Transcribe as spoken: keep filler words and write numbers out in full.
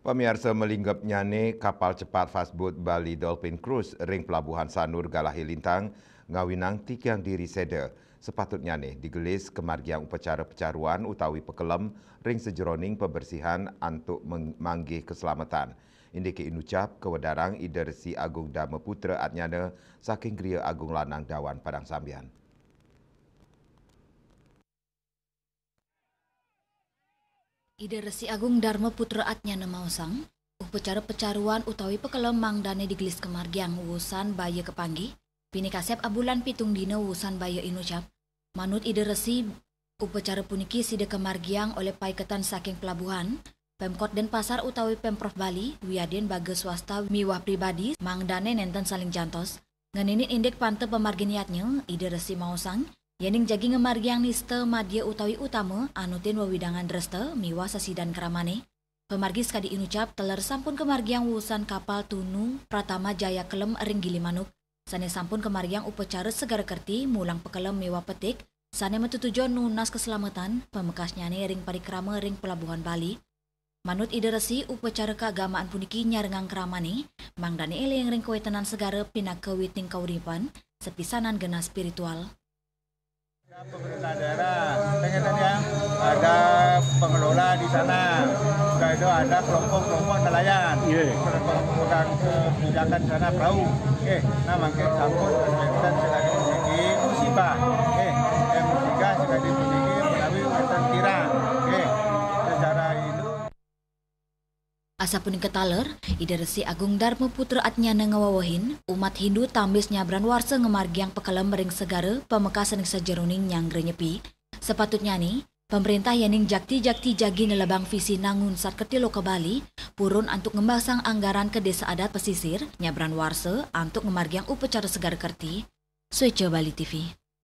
Pamiarsa, malinggepnyane kapal cepat fastboat Bali Dolphin Cruise ring Pelabuhan Sanur Galahe Lintang ngawinang tikiang diri seda. Sepatutnyane digelis kamargiang upacara pecaruan utawi pekelem ring sajeroning pabersihan antuk meng-, manggih keselamatan. Indike inucap kawedarang Ida Resi Agung Dharma Putra Atnyana saking Griya Agung Lanang Dawan Padang Sambian. Ida Resi Agung Dharma Putra Atnyana maosang, upacara pecaruan utawi pekelem mangdane digelis kamargiang wusan baya kapanggih, pinih kasep abulan pitung dina wusan baya inucap. Manut Ida Resi, upacara puniki sida kamargiang olih paiketan saking pelabuhan, Pemkot Denpasar utawi Pemprov Bali, wiadin baga swasta miwah pribadi, mangdane nenten saling jantos. Ngeninin indik panta pamargin yadnya, Ida Resi maosang, yening jagi ngamargiang nista madya utawi utama, anutin wewidangan dresta miwah sasidan kramane. Pamargi sakadi inucap, teler sampun kamargiang wusan kapal tunu Pratama Jaya Kelem ring Gilimanuk, sane sampun kamargiang upacara segara kerti mulang pekelem miwah petik, sane matetujon nunas keselamatan pamekasnyane ring parikrama ring Pelabuhan Bali. Manut Ida Resi, upacara keagamaan puniki nyarengang kramane, mangdane eling ring kawetenan segara pinaka witing kauripan, sepisanan genah spiritual. Ada pemerintah daerah, pengen ya, ada pengelola di sana, juga itu ada kelompok-kelompok nelayan, iya, pemegang kebijakan di sana perahu. Oke, nah mangke sampun kesehatan sekali puniki musibah. Oke, yang ketiga sekali puniki menawi wonten kirang. Oke, secara itu. Asapunika taler, Ida Resi Agung Dharma Putra Atnyana ngawewehin, umat Hindu tambis nyabran warsa ngamargiang pekelem ring segara pamekasaning sajeroning nyanggra nyepi. Sepatutnyane, pamrentah yening jakti-jakti jagi nelebang visi nangun sat kerti loka Bali, purun antuk ngembasang anggaran ka desa adat pesisir, nyabran warsa, antuk ngamargiang upacara segara kerti. Sueca Bali T V.